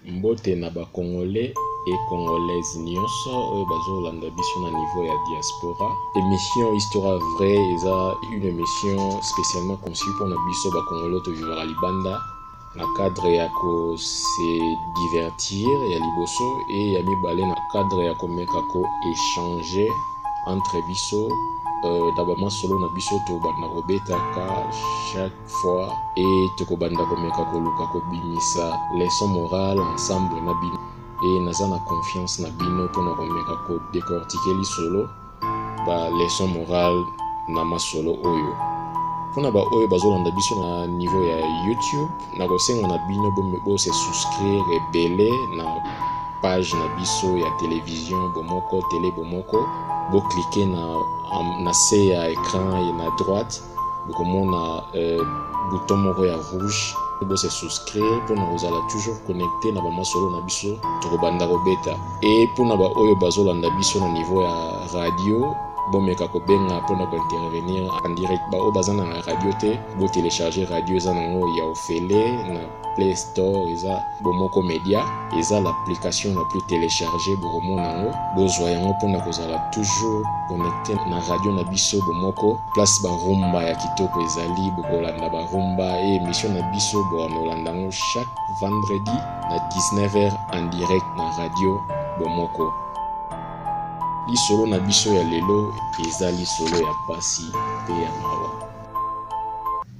Mbote na ba congolais et congolaises nionso oyo bazolanda biso na niveau ya diaspora. Emission Histoire Vraie eza une emission spécialement conçue mpona biso ba congolais tovivaka libanda na cadre ya ko se divertir ya liboso et ya mibale na cadre ya komeka ko échanger entre biso na bamasolo na biso tobanda kobetaka chaque fois et tokobanda komeka koluka kobimisa leçon morale ensemble na bino et naza na confiance na bino mpona komeka kodécortiquer lisolo ba leçon morale na masolo oyo. Mpona baoyo bazolanda biso na niveau ya YouTube, nakosenga na bino bose souscrire ebele na page na biso ya télévision Bomoko Télé Bomoko. Bocliquer na se ya écran et na droite, bokomona bouton moko ya rouge, bose souscrire mpona kozala toujours connecté na bamasolo na biso tokobanda kobeta. E mpona baoyo bazolanda biso na niveau ya radio, bomeka kobenga mpona kointervenir en direct. Baoyo baza na radio te, botélécharge radio, eza nango ya ofele na Play Store, eza Bomoko Media, eza l'application la plus téléchargée. Bokomona yango, bozwa yango mpona kozala toujours connecté na radio na biso Bomoko, place barumba ya kitoko ezali. Bokolanda barumba e émission na biso, bokolanda yango chaque vendredi na 19h en direct na radio Bomoko. Lisolo na biso ya lelo eza lisolo ya pasi mpe ya mawa.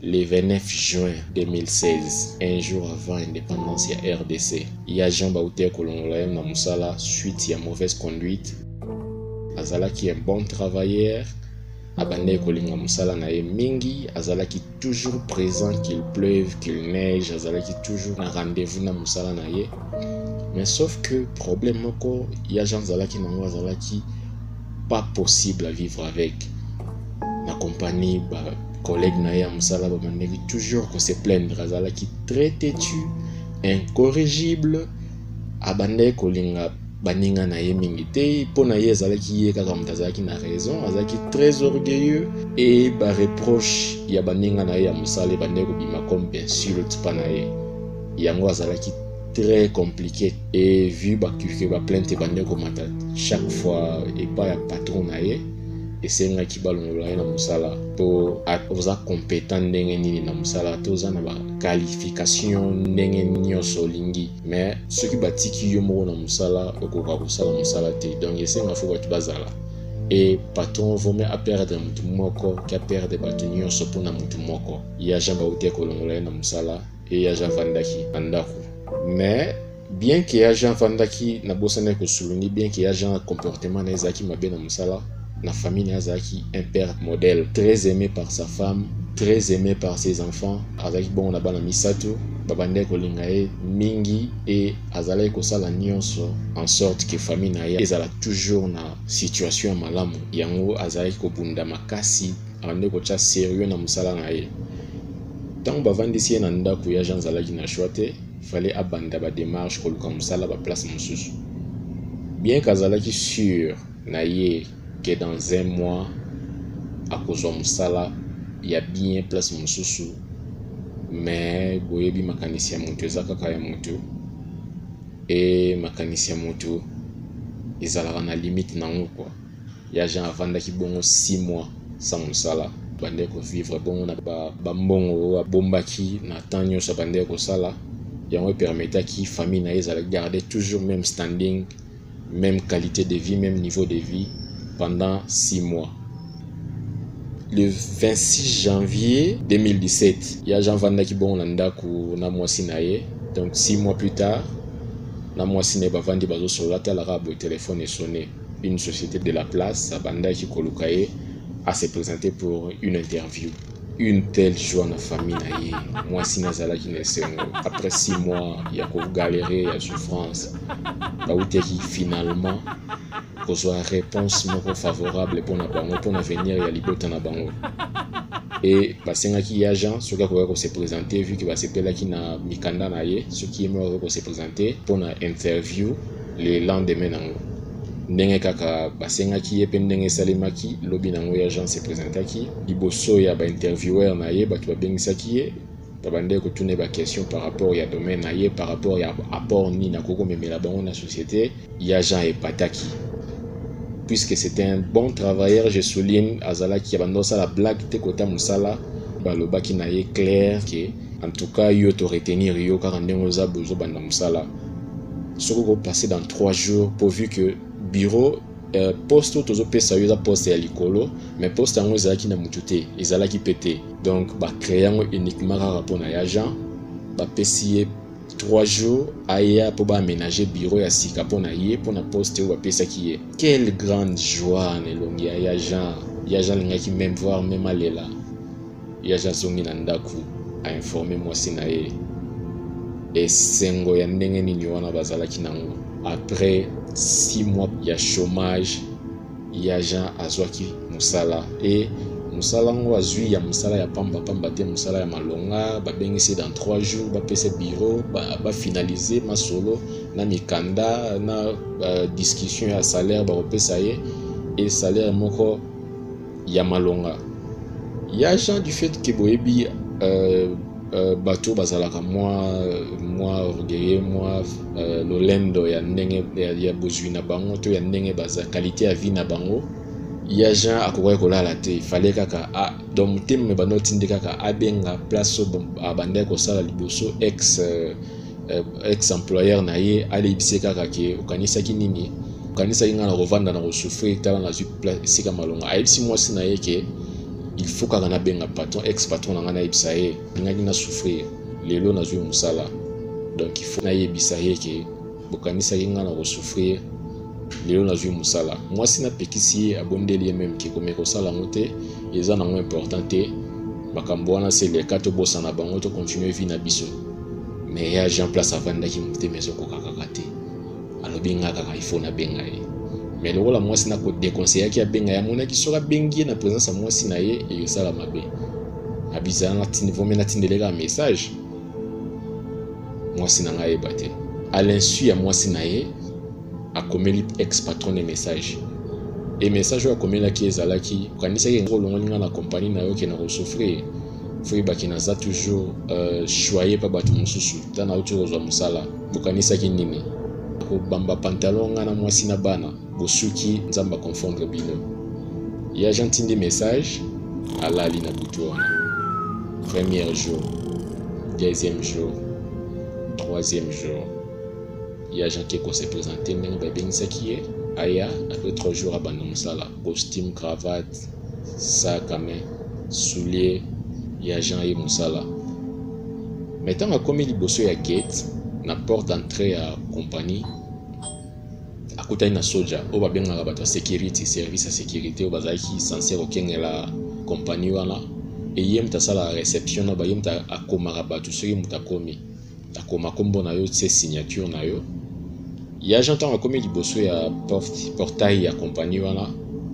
Le 29 juin 2016, un jour avant indépendance ya RDC, ya Jean bauti kolongola ye na mosala suite ya mauvaise conduite. Azalaki un bon travailleur, abandaki kolinga mosala na ye mingi, azalaki toujours présent, qu'il pleuve, qu'il neige, azalaki toujours na rendez-vous na mosala na ye. Mais sauf que problème moko ya Jean azalaki nango, azalaki pas possible à vivre avec. Na compagnie, ba collègue na ye ya mosala babandaki toujours ko se plaindre. Azalaki très têtu, incorrigible, abandaki kolinga baninga na ye mingi te. Mpo na ye, ezalaki ye kaka moto azalaki na raison. Azalaki très orgueilleux e bareproche ya baninga na ye ya mosala ebandaki kobima comme insulte mpa na ye. Yango azalaki très compliqué. Et vu que baplainte ebandaki komata chaque fois epai ya patron na ye, esengaki balongola ye na mosala. Mpo oza compétent ndenge nini na mosala te, oza na baqualification ndenge nyonso olingi, mais soki batiki yo moko na mosala, okoka kosala mosala te. Donc esenga fo bato bazala e patron vaut mieux aperdre motu moko ke aperdre bato nyonso mpona motu moko. Ye Jean bauti kolongola ye na mosala e ya Jean vandaki na ndako. Mais bien ke ya Jean vandaki, nabosani kosouligner, bien ke ya Jean comportement na ye ezalaki mabe na mosala, na famille na ye azalaki un père modèle, très aimé par sa femme, très aimé par ses enfants. Azalaki bongo na bana misato, babandaki kolinga ye mingi e azalaki kosala nyonso en sorte que famille na ye ezala toujours na situation ya malamu. Yango azalaki kobunda makasi, abandaki kotya sérieux na mosala na ye. Ntango bavandisi ye na ndako, ya Jean azalaki na choix te, fallait abanda badémarche koluka mosala baplace mosusu. Bien qu'azalaki sûr na ye ke dans un mois akozwa mosala ya bien place mosusu, mais boyebi, makanisi ya moto eza kaka ya moto e makanisi ya moto ezalaka na limite nango kua. Ya Jean avandaki bongo 6 mois sans mosala, bandeki kovivre bongo na bambongo oyo abombaki na temps nyonso abandeki kosala. Yango epermetaki famille na ye ezalaki garder toujours même standing, même qualité de vie, même niveau de vie pendant 6 mois. Le 26 janvier 2017, ya Jean vandaki bongo na ndako na mwasi na ye. Donc 6 mois plus tard, na mwasi na ye bavandi, bazosolola, talaka boye, téléphone esonné. Une société de la place abandaki koluka ye à se présenter pour une interview. Une telle joie na famille na ye, mwasi nazalaki na esengo. Après 6 mois ya kogalérer, ya souffrance, bautaki finalement kozwa réponse moko favorable mpona bango, mpona avenir ya libota na bango. E basengaki ye agent soki akoki kose présenter, vu ke basepelaki na mikanda na ye, soki ye moko akoki kose présenter mpona interview le lendemain nango. Ndenge kaka basengaki ye mpe ndenge esalemaki, lobi nango ya Jean se présentaki liboso ya baintervieweur na ye, bato babengisaki ye. Babandaki kotuna ye ba question par rapport ya domaine na ye, par rapport ya apport nini akoki komemela bango na société. Ya Jean epataki. Puisque c'était un bon travailleur, je souligne, azalaki ya bando osala blague te kota mosala, balobaki na ye clair que en tout cas yo to retenir yo kaka ndenge oza bozo banda mosala. Soki oko passer dans 3 jours pourvu que bureau poste oyo tozopesa yo eza poste ya likolo, mais poste yango ezalaki na mutu te, ezalaki pe te. Donc ba créer yango uniquement kaka mpona ya Jean, bapesi ye 3 jours aya mpo ba aménager bureau ya sika mpona ye, mpona poste oyo bapesaki ye. Quelle grande joie na elongi ya ya Jean. Ya Jean alingaki même voir même alela. Ya Jean azongi na ndako a informer mwasi na ye. Esengo ya ndenge nini wana bazalaki nango. Après 6 mois ya chômage, ya Jean azwaki mosala. Et mosala yango azwi ya mosala ya pamba pamba te, mosala ya malonga. Babengisi dans 3 jours, bapesa bureau, bafinalize masolo na mikanda na discussion ya salaire bakopesa ye, et salaire moko ya malonga. Ya Jean, du fait que boyebi bato bazalaka mwa orgueilleux, mwa lolendo ya ndenge ya bozwi na bango to ya ndenge baza qualité ya vie na bango, ya Jean akokaki kolala te. Fallait kaka donc motema ebanda otindi kaka abenga place oyo abandaki kosala liboso, ex employeur na ye, aleyebisi kaka ke okanisaki nini, okanisaki ngai na kovanda na kosouffrir, tala nazwi esika malonga. Ayebisi mwasi na ye ke il faut kaka nabenga patron, ex patron na ngai, nayebisa ye ngaki na souffrir, lelo nazwi mosala, donc il faut nayebisa ye ke bokanisaki ngai na kosouffrir, lelo nazwi mosala. Mwasi napekisi ye, abondeli ye même ke komeka kosala yango te, eza nango important te, makambo wana seleka, tobosana bango, tocontinue vie na biso. Mais ya Jean, place avandaki, motema ezokoka kaka te. Alobi nga kaka il faut nabenga ye. Mais lokola mwasi na kodéconseillaki abenga ye, amonaki soki abengi ye na présence ya mwasi na ye ekosala mabe. Abizala vomi natindeli kaka message, mwasi na ngai ayeba te. À l'insu ya mwasi na ye, akomeli ex patron de message. E message oyo akomelaki ezalaki: okanisaki olongoli nga na compagnie na yo ke na kosouffrir, faut oyebaki naza toujours choyé pa bato mosusu, ta nauti kozwa mosala, bokanisaki nini, kobamba pantalon nga na mwasi na bana, bosuki, Nzambe aconfondre bino. Ya Jean tindi message, alali na butu wana. Premier jour, deuxième jour, troisième jour, ya Jean ke kose présenter ndenge babengisaki ye aya après 3 jours abanda mosala. Costume, cravate, sac à main, soulier, ya Jean ye mosala. Mais ntango akomi liboso ya gate, na porte d'entrée ya compagnie, akutani na soja oyo babengaka bato ya sécurité, service ya sécurité oyo bazalaki censé kokengela compagnie wana. Eye moto asalaka réception na baye, moto akomaka bato, soki moto akomi, akoma nkombo na yo, tie signature na yo. Ya Jean, ntango akomi liboso ya portail ya compagnie wana,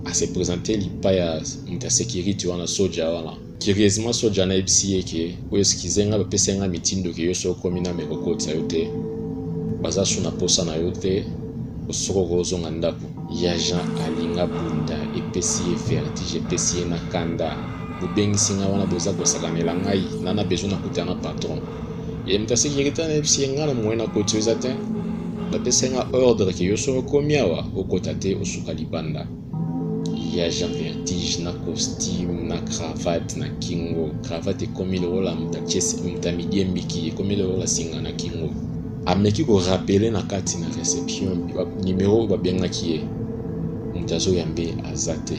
ase présente lipa ya moto ya sécurité wana, soja wana. Curieusement, soja nayebisi ye ke oyo excuse nga, bapesi nga mitindo ke yo soki okomi na meko kokotisa yo te, baza so na posa na yo te, soki okozonga ndako. Ya Jean alinga bunda, epesi ye vertige, epesi ye na kanda. Bobengisi nga wana, boza kosakanela ngai, na besoin nakutana na patron. Ye moto ya sécurité nayebisi ye: nga na moyen nakoti eza te, bapesi nga ordre ke yo soki okomi awa okota te, osuka libanda. Ya Jean vertige, na costume na cravate na kingo, cravate ekomi lokola moto amidiembiki, ekomi lokola singa na kingo. Ameki korappeler na kati na réception numéro oyo babengaki ye, moto azoyambe aza te.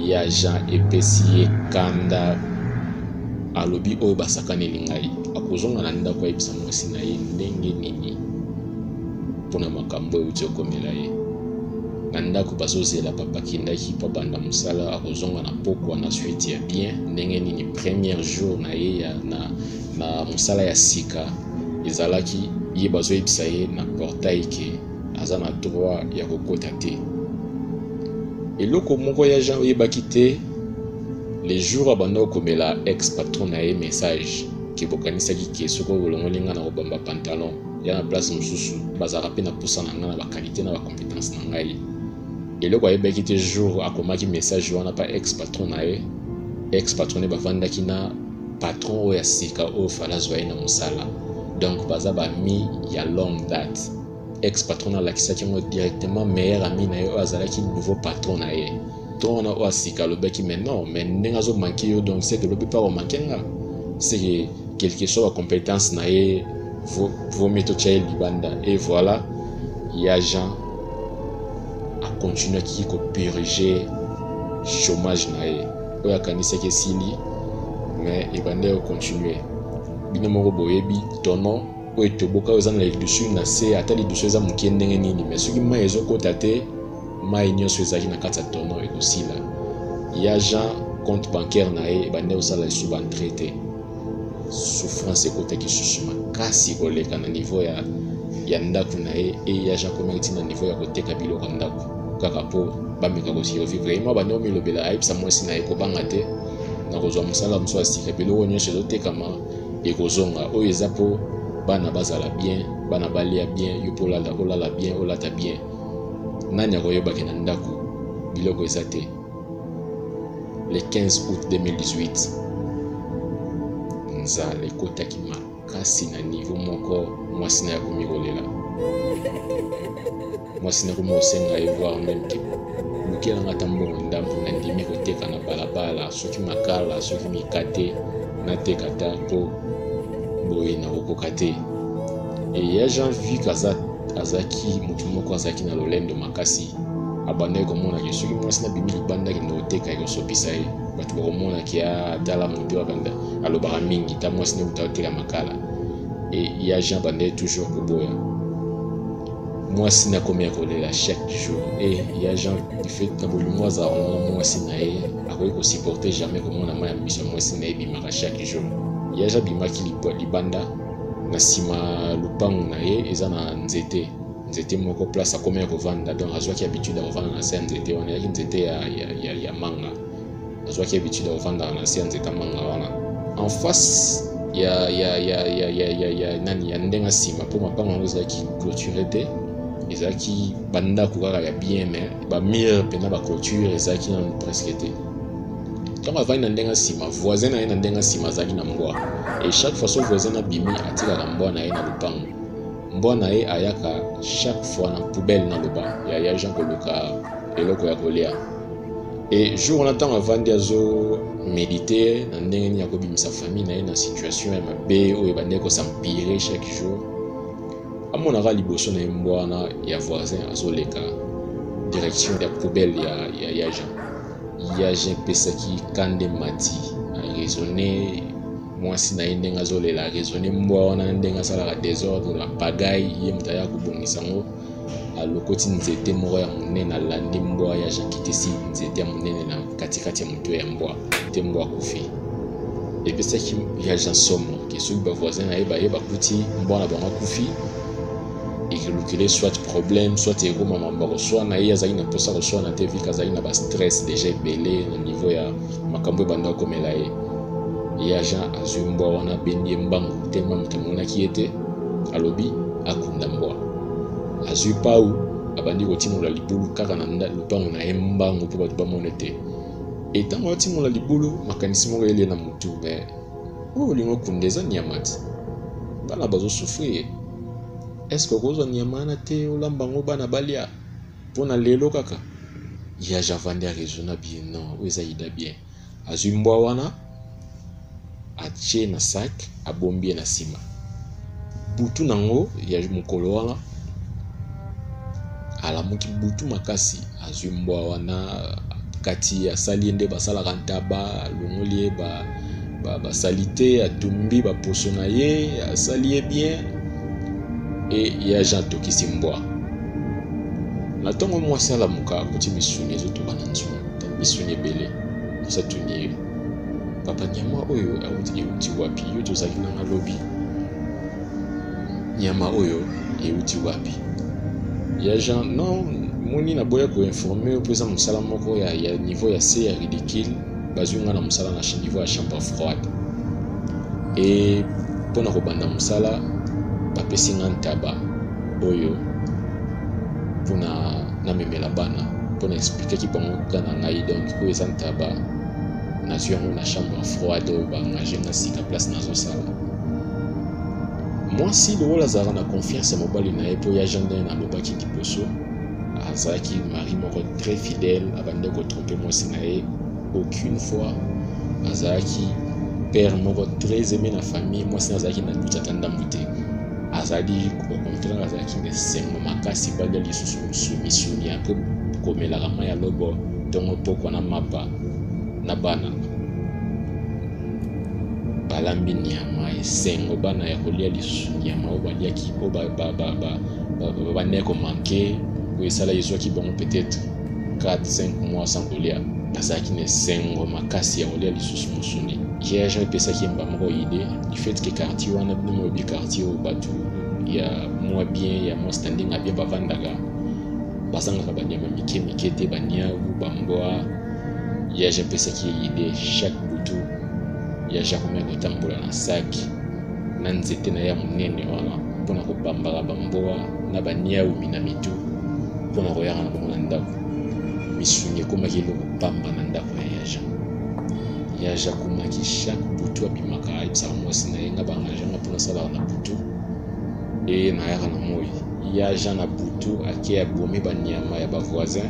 Ya Jean epesi ye kanda, alobi oyo basakaneli ngai. Akozonga na ndako, ayebisa mwasi na ye ndenge nini mpona makambo oyo euti okomela ye na ndako. Bazozela papa akendaki mpo abanda mosala, akozonga na pokwa na suite ya bien. Ndenge nini premier jour na ye ya, na mosala ya sika ezalaki, ye bazoyebisa ye na portail ke aza na droit ya kokota te? Eloko moko ya Jean oyebaki te, le jour abanda kokomela ex patron na ye message ke bokanisaki ke soki olongoli nga na kobamba pantalon ya na place mosusu, bazalaka mpe na posa na ngai na baqualité na bacompétence na ngai. Eloko ayebaki te, jour akomaki message wana pa ex patron na ye, ex patron ne bavandaki na patron oyo ya sika oyo fallait azwa ye na mosala. Donc baza ba amis ya longue date. Ex patron alakisaki yango directement meilleur ami na ye oyo azalaki nouveau patron na ye. Patron wana oyo ya sika alobaki mais non, mais ndenge azo manquer yo, donc c'est que lobi mpe akomanquer nga, c'est que quelque soit ba compétence na ye, vaut mieux totya ye libanda. Et voilà, ya Jean akontinuaki kopurger chômage na ye oyo akanisaki esili, mais ebandaki kocontinuer. Bino moko boyebi, tonneau oyo etoboka, oyo eza na lidusu na se, ata lidusu eza moke ndenge nini, mais soki mai ezokɔta te, mai nyonso ezalaki na kati ya tonneau ekosila. Ya Jean, compte bancaire na ye ebandaki kosala lisusu baentrée te. Souffrance ekotaki susu makasi koleka na niveau ya ndako na ye. E ya Jean komaki ntina niveau ya koteka biloko ya ndako kaka mpo bameka kosurvivre. Ye mwa bandi omilobela, ayebisa mwasi na ye: "Kobanga te, na kozwa mosala mosusu ya sika, biloko nyonso ezotekama ekozonga. Oyo eza mpo bana bazala bien, bana balia bien, yo mpo olala, olala bien, olata bien. Nani akoyebake na ndako biloko eza te?" Le 15 août 2018, nzala ekotaki makasi na niveau moko mwasi na ye akomi kolela. Mwasi na akomi kosenga ye, voire même ke lukelanga ata mbongo ndambo, nandimi koteka na balabala, soki makala, soki mikate, nateka ta mpo boye nakokoka te. E ya Jean, vu que azalaki motu moko azalaki na lolendo makasi, abandaki komonaki soki mwasi nabimi libanda, akende koteka, ekosopisa ye, bato bakomonaki atala motu abanda alobaka mingi, ta mwasi ne moto ateka makala. E ya Jean bandaki toujours koboya. Mwasi nakomi ya kolela chaque jour. E ya Jean, du fait na bolingo azalaka na mwasi na ye, akoki kosupporter jamais komona mai ya miso ya mwasi na ye ebimaka chaque jour. Ya Jean abimaki libanda na nsima lupangu na ye, eza na nzete, nzete moko place akomi ya kovanda. Donc azwaki habitude ya kovanda na se ya nzete wana, eyaki nzete ya manga. Azwaki habitude ya kovandaka na se ya nzete ya manga wana en face ya nani, ya ndenge nsima, mpo mapango yango ezalaki clôture te, ezalaki bandako kaka ya bien, mais bamurs mpena baclôture ezalaki nanu presque te. Ntango avandi na ndenge nsima, voisin na ye na ndenge nsima azalaki na mbwa. Et chaque fois so voisin abimi, atikaka mbwa na ye na lupango. Mbwa na ye ayaka chaque fois na poubelle na loba ya Jean koluka eloko ya kolia. E jour wana, ntango avandi azoméditer na ndenge nini akobimisa famille na ye na situation ya mabe oyo ebandeki kos'empirer chaque jour, amonaka liboso na ye mbwa wana ya voisin azoleka direction ya poubelle ya Jean. Ya Jean epesaki kande mati, araisonner mwasi na ye ndenge azolela, araisonner mbwa wana ndenge asalaka désordre, la pagaille. Ye moto aya kobongisa yango, alokoti nzete moko ya monene, alandi mbwa ya Jean, akitisi nzete ya monene na katikati ya moto ya mbwa te, mbwa akufi. Epesaki ya Jean somo ke soki bavoisin na ye baye, bakuti mbwa na bango akufi, ekolukele soit problème, soit ekoma mambo ya koswana. Ye azalaki na mposa koswana te, vu que azalaki na bastress déjà ebele na niveau ya makambo ebanda kokomela ye. Ye Jean azwi mbwa wana, abendi ye mbangu tellement moto amonaki ye te. Alobi akunda mbwa, azwi pau, abandi kotimola libulu kaka na lupango na ye mbangu mpo bato bamona te. E ntango atimola libulu, makanisi moko elie na motu: mais oyo olingi okunda eza nyama ti, bana bazosouffrir, est-ce okozwa nyama wana te, olamba yango, bana balia mpona lelo kaka? Ye aja avandi, araisonner bien: non, oyo eza idée bien. Azwi mbwa wana, atie na sac, abombi ye na nsima. Butu nango ya mokolo wana, alamuki butu makasi, azwi mbwa wana kati, asali ye nde basalaka ntaba, alongoli ye basali te, atumbi baposo na ye, asali ye bien. E ye Jean atokisi mbwa. Na ntongo, mwasi alamuka, akuti misuni ezotoka na nzungu, misuni ebele. Mwasi atuni ye: "Papa, nyama oyo euti wapi? Yo tozalaki nanga lobi, nyama oyo euti wapi?" Ya Jean: "Non, moni naboya koinformer mpo eza mosala moko ya niveau ya se, ya ridicule. Bazwi nga na mosala na niveau ya chambre froide, e mpona kobanda mosala bapesi nga ntaba oyo mpona namemela bana, mpona expliquaki bango ka na ngai. Donc oyo eza ntaba. Nazwi yango na chambre froide oyo ba engage nga sika place nazosala. Mwasi lokola azalaka na confiance ya mobali na ye mpo ya Jean ndenge nalobaki liboso azalaki mari moko très fidèle, abandaki kotrompe mwasi na ye aucune fois, azalaki père moko très aimé na famille, mwasi na azalaki na doute ata ndambu te. Azali au contraire azalaki na esengo makasi balia lisusu misuni apres komelaka mai ya lobo ntongo pokwa na mapa na bana. Balambi nyama esengo bana ya kolia lisusu nyama oyo baliaki oyo babandaki komanke oyo esalaki ezwaki bango peut-être 4 5 mois sans kolia. Bazalaki na esengo makasi ya kolia lisusu mosuni. Ye agent epesaki ye mbala moko idée du fait que quartier wana, bino moyebi quartier oyo bato ya mwa bien ya mwa standing ya bien bavandaka, bazangaka banyama mike mike te, baniawu, bambwa. Ye agent epesaki ye idée, chaque butu ye agent akomaki kotambola na sac na nzete na ye ya monene wana mpona kobambaka bambwa na baniawu na mitu mpona koyaka na bango na ndako. Misuni ekomaki eloko pamba na ndako ya ya Jean. Ya Jean akomaki chaque butu abimaka, ayebisaka mwasi na ye nga baengage nga mpona asalaka na butu e nayaka na moi. Ya Jean na butu ake abomi banyama ya bavoisin,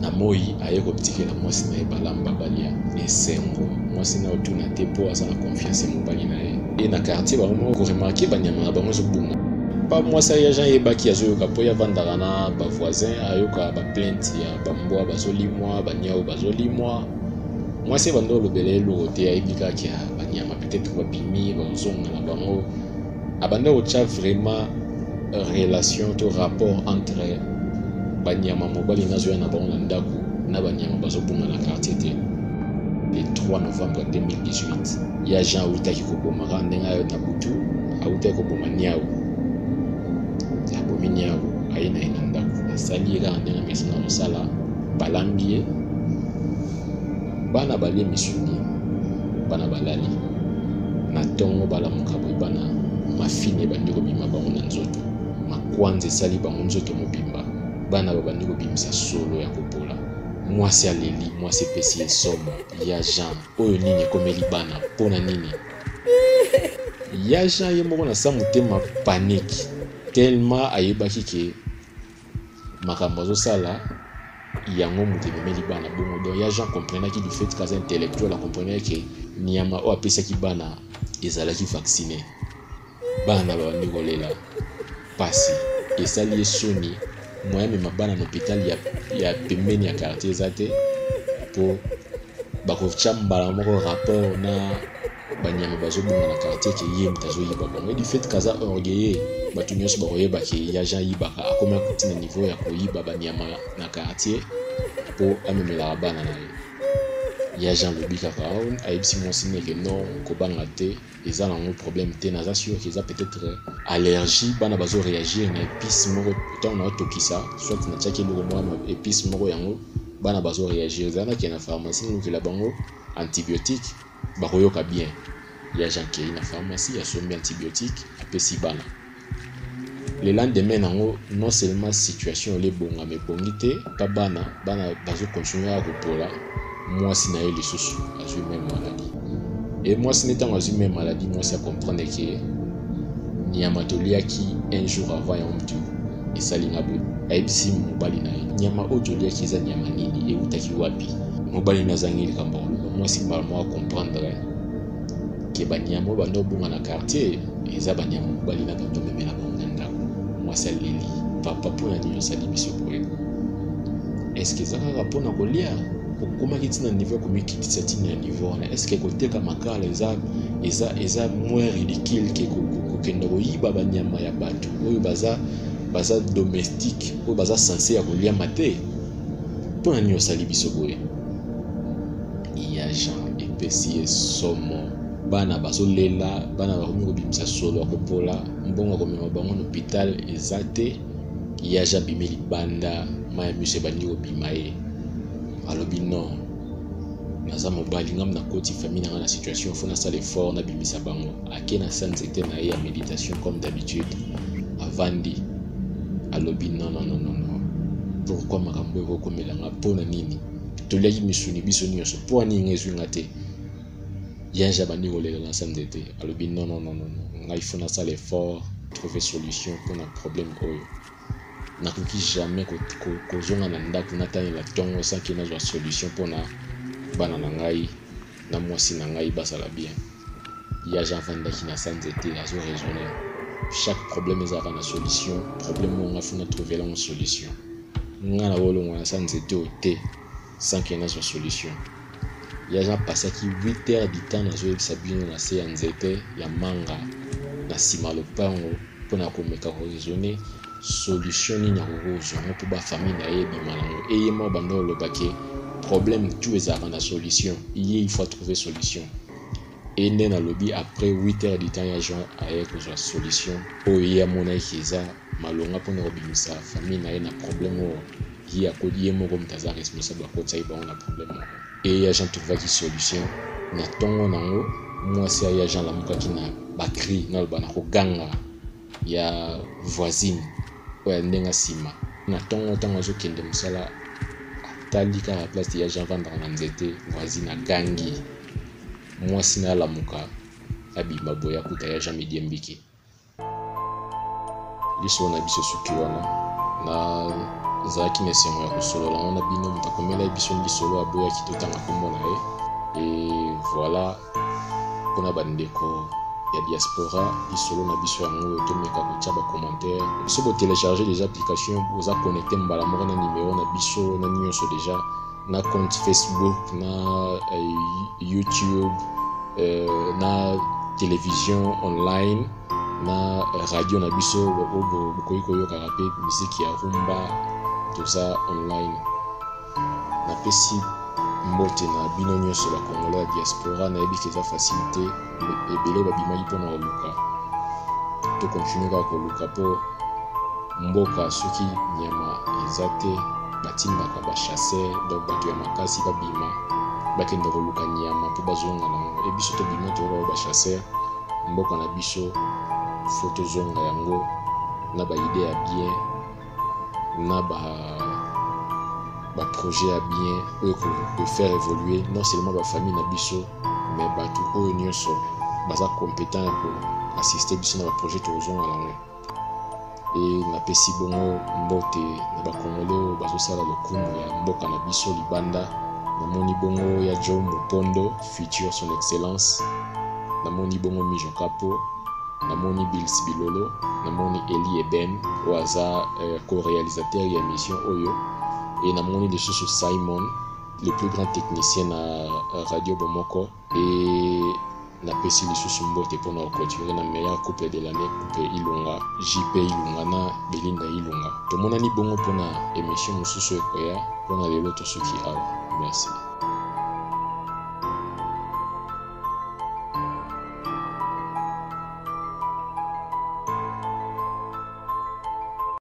na moi aye kotikela mwasi na ye balamba balia. Esengo, mwasi na otuna te mpo aza na confiance ya mobali na ye. E na quartier bango moko koremarquer banyama na bango ezobunga pa mwasi ya Jean yebaki azoyoka mpo ye avandaka na bavoisin, ayoka baplainte ya bambwa bazolimwa, baniau bazolimwa. Mwasi ebanda olobela eloko te, ayebi kaka ya banyama peut-être babimi bazozonga na bango. Abanda kotya vraiment relation to rapport entre banyama mobali nazoya na bango na ndako na banyama bazobunga na quartier te. Le 3 novembre 2018, ya Jean awutaki kobomaka ndenge ayo na butu, awutaki koboma niau, abomi niau, aye na ye na ndako, asali ye kaka ndenge amesana kosala, balambi ye, bana balie misuni, bana balali. Na ntongo balamuka boye, bana mafini ebandi kobima bango na nzoto, makwanza esali bango nzoto mobimba, bana babandi kobimisa solo ya kopola. Mwasi aleli, mwasi epesi ye somo. Ya Jean, oyo nini ekomeli bana, mpona nini? Ya Jean ye moko na sa motema panique tellement ayebaki ke makambo azosala yango moto ememeli bana bongo. Donc ya Jean comprenaki du fait qu'aza intellectuel, acomprenaki ke nyama oyo apesaki bana ezalaki vacciné. Bana babandi kolela, pasi esali ye soni. Moyen amema bana na hôpital ya pembeni ya quartier eza te, mpo bakotya mbala moko rapport na banyama bazobunga na quartier ke ye moto azoyiba bango. Et du fait kaza orgueilleux, bato nyonso bakoyeba ke ya Jean yibaka, akomi akuti na niveau ya koyiba banyama na quartier mpo amemelaka bana na ye. Ya Jean alobi kaka, ayebisi mwasi neke non, kobanga te, eza nango problème te, naza sûr ke eza peut-être allergie, bana bazoréagir na épice moko ntango naotokisa, soit natiaki eloko moko épice moko, yango bana bazoréagir. Eza nakende na pharmacie nalukela bango antibiotique, bakoyoka bien. Ya Jean kei na pharmacie, asombi antibiotique, apesi bana. Le lendemain nango, non seulement situation ole ebongama ebongi te pa bana, bana bazocontinue kaka kopola. Mwasi na ye lisusu azwi même maladie. E mwasi nde ntango azwi même maladie, mwasi acomprendre ke nyama toliaki un jour avant yango mutu esali nga boye. Ayebisi mobali na ye, nyama oyo toliaki eza nyama nini, eutaki wapi? Mobali na azangi likambo ya koloba. Mwasi mbala moko acomprendre ke banyama oyo banda obunga na quartier eza banyama mobali na bando omemela bango na ndako. Mwasi aleli, papa, mpona nini osali biso boye? Est-ce eza kaka mpona kolia okomaki ntina niveau ya komikitisa ntina ya niveau wana? Est-ce koteka makala eza moins ridicule ke kokende koyiba banyama ya bato oyo baza domestique, oyo baza censé ya koliama te? Mpona nini osali biso boye? Ya Jean epesi ye somo. Bana bazolela, bana bakomi kobimisa solo ya kopola, mbongo ya komema bango na hôpital eza te. Ya Jean abimi libanda, mai ya miso ebandi kobima ye. Alobi non, naza mobali, ngam nakoti famille na nga na situation, faut nasala effort nabimisa bango. Ake na sa nzete na ye ya méditation comme d'habitude, avandi, alobi non, non, non, non, non, pourquoi makambo oyo ekokomelanga, mpona nini? Toliaki misuni biso nyonso, mpo ani nga ezwi nga te? Yange abandi kolela na sa nzete, alobi: "Non, non, non, non, ngai faut nasala effort, trouver solution mpona problème oyo. Nakoki jamais kozonga na ndako, natalela ntongo sans que nazwa solution mpona bana na ngai na mwasi na ngai bazala bien." Ye aja avandaki na sa nzete, azo raisonner: chaque problème ezalaka na solution. Problème oyo, nga faut na trouver yango solution. Nga na kolongwa na sa nzete oyo te sans que nazwa solution. Ye aja apasaki 8 heures du temps, nazoyebisa bino, na se ya nzete ya manga na nsima lopango, mpona komeka koraisonner solution nini akoki kozwa yango mpo bafamille na ye ebima nango. Eye moko banda olobaki: problème tout ezalaka na solution, ye il faut trouver solution. E nde nalobi, après 8 heures du temps, ya Jean aye kozwa solution oyo ye amonaki eza malonga mpona kobimisa famille na ye na problème oyo ye akodi. Ye moko moto aza responsable, akotisaki bango na problème moko. E ya Jean trouvaki solution. Na ntongo nango, mwasi ya Jean alamukaki na bacris, naloba na koganga ya voisine oyo ya ndenge nsima. Na ntongo, ntango azokende mosala, atali kaka place ya Jean vandaka na nzete, voisine agangi. Mwasi na alamuka, abima boye, akuta ya Jean midiembiki. Lisolo na biso soki wana. Nazalaki na esengo ya kosolola ngo na bino. Moto akomela biso lisolo aboyaki totanga nkombo na ye. E voilà, mpona bandeko ya diaspora, lisolo na biso yango oyo. Tomeka kotia bacommentaire. Biso botélécharge déjà application, boza connecté mbala moko na numero na biso na nyonso déjà, na compte Facebook, na YouTube, na télévision online, na radio na biso oyo bokoki koyokaka mpe miziki ya rumba. Toza online. Napesi mbote na bino nyonso bakongolo ya diaspora. Nayebi ke eza facile te, ebele babimaki mpona koluka. Tocontinuer kaka koluka, mpo mboka soki nyama eza te, batindaka bachasseur, donc bato ya makasi, babima bakende koluka nyama mpo bazonga nango. E biso tobima, toyoka bachasseur. Mboka na biso, faut tozonga yango na baidée ya bien, na baprojet ya bien oyo kofaire évoluer non seulement bafamille na biso, mais bato oyo nyonso baza compétent ya koassister biso na baprojet. Tozonga nango. E napesi bongo mbote na bakongole oyo bazosala lokumu ya mboka na biso libanda. Namoni bongo ya Jo Mopondo, futur son excellence. Namoni bongo Mijo Kapo, namoni Bils Bilolo, namoni Eli Eben oyo aza co-réalisateur ya émission oyo. E namoni lisusu Simon, le plus grand technicien na Radio Bomoko. E napesi lisusu mbote mpona koclôturer na meilleur couple de l'année, couple Ilunga, JP Ilunga na Belinda Ilunga. Tomonani bongo mpona émission mosusu ekoya. Mpona lelo, tosuki awa. Merci.